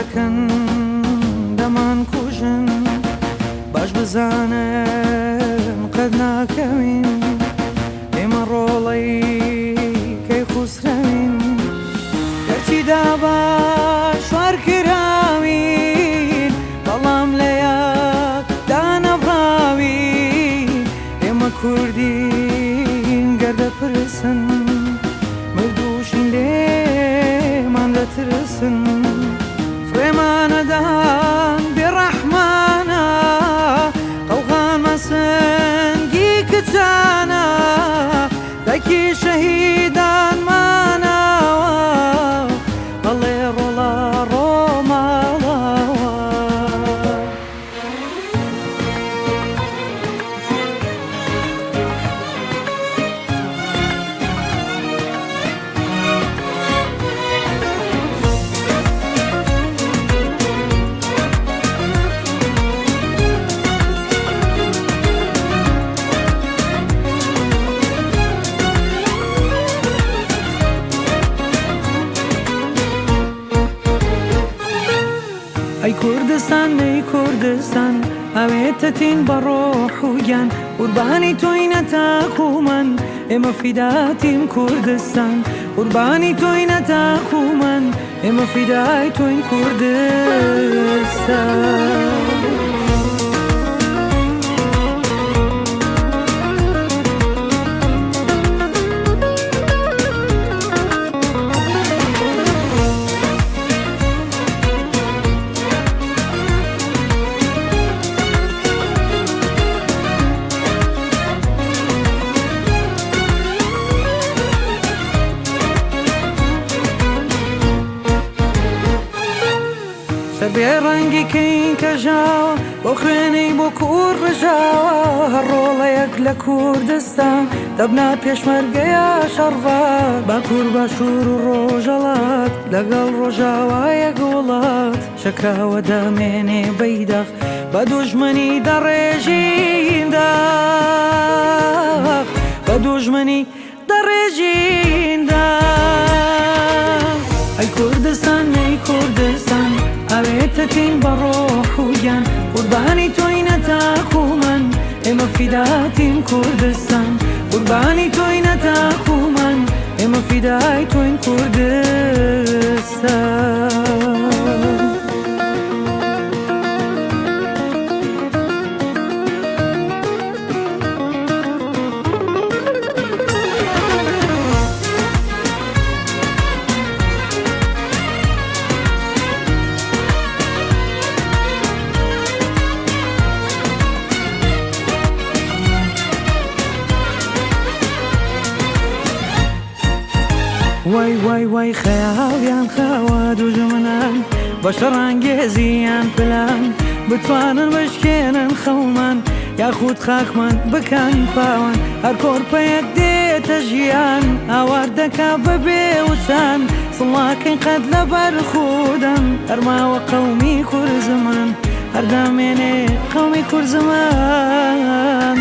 دەکەن دەمانکوژن، باش بزانن قەت ناکەوین، ئێمە ڕۆڵەی کەی خوسرەوین. گەرچی داباش وەرکراوین، بەڵام لە یەک دانەبڕاوین. ئێمە کوردین گەر دەپرسن، مردووشین لێمان دەترسن. فڕێمانەدان بێڕەحمانە، قەڵغانمان سنگی کچانە، دایکی شەهیدانمانەوە، ئەڵێ ڕۆڵە ڕۆماڵەوە. ئەی کوردستان ئەی کوردستان، ئاوێتەتین بە ڕۆح و گیان، قوربانی تۆی نەتاکومان، ئێمە فیداتین کوردستان، قوربانی تۆی نەتاکومان، ئێمە فیدای تۆین کوردستان. سەربێ ڕەنگی کەین کەژاوە، بۆ خوێنەی بۆ کوور ڕژاوە، هەر ڕۆڵەیەک لە کوردستان دەبنا پێشمەرگەیە شەڕڤان. باکوور باشوور و ڕۆژەڵات لەگەڵ ڕۆژاوایەک وڵات، شەکراوە دامێنێ بەیداخ، بە دوژمنی دەڕێژین داخ، بە دوژمنی دەڕێژین داخ. ئەی کوردستان ئەی کوردستان، ئاوێتەتین بە ڕۆح و گیان، قوربانی تۆی نەتاکومان، ئێمە فیداتین کوردستان، قوربانی تۆی نەتاکومان، ئێمە فیدای تۆین کوردستان. وای وای وای خەیاڵیان خاوە دوژمنان، بە شەڕانگێزیان پلان، بتوانن بشکێنن خەومان، یاخود خاکمان بکەن پاوان. هەر کۆرپەیەک دێتە ژیان، ئاوار دەکا بەبێ وچان، سڵاکەی قەت لەبەر خودەن، هەرماوە قەومی کورزمان، هەردامێنێ قەومی کورزمان.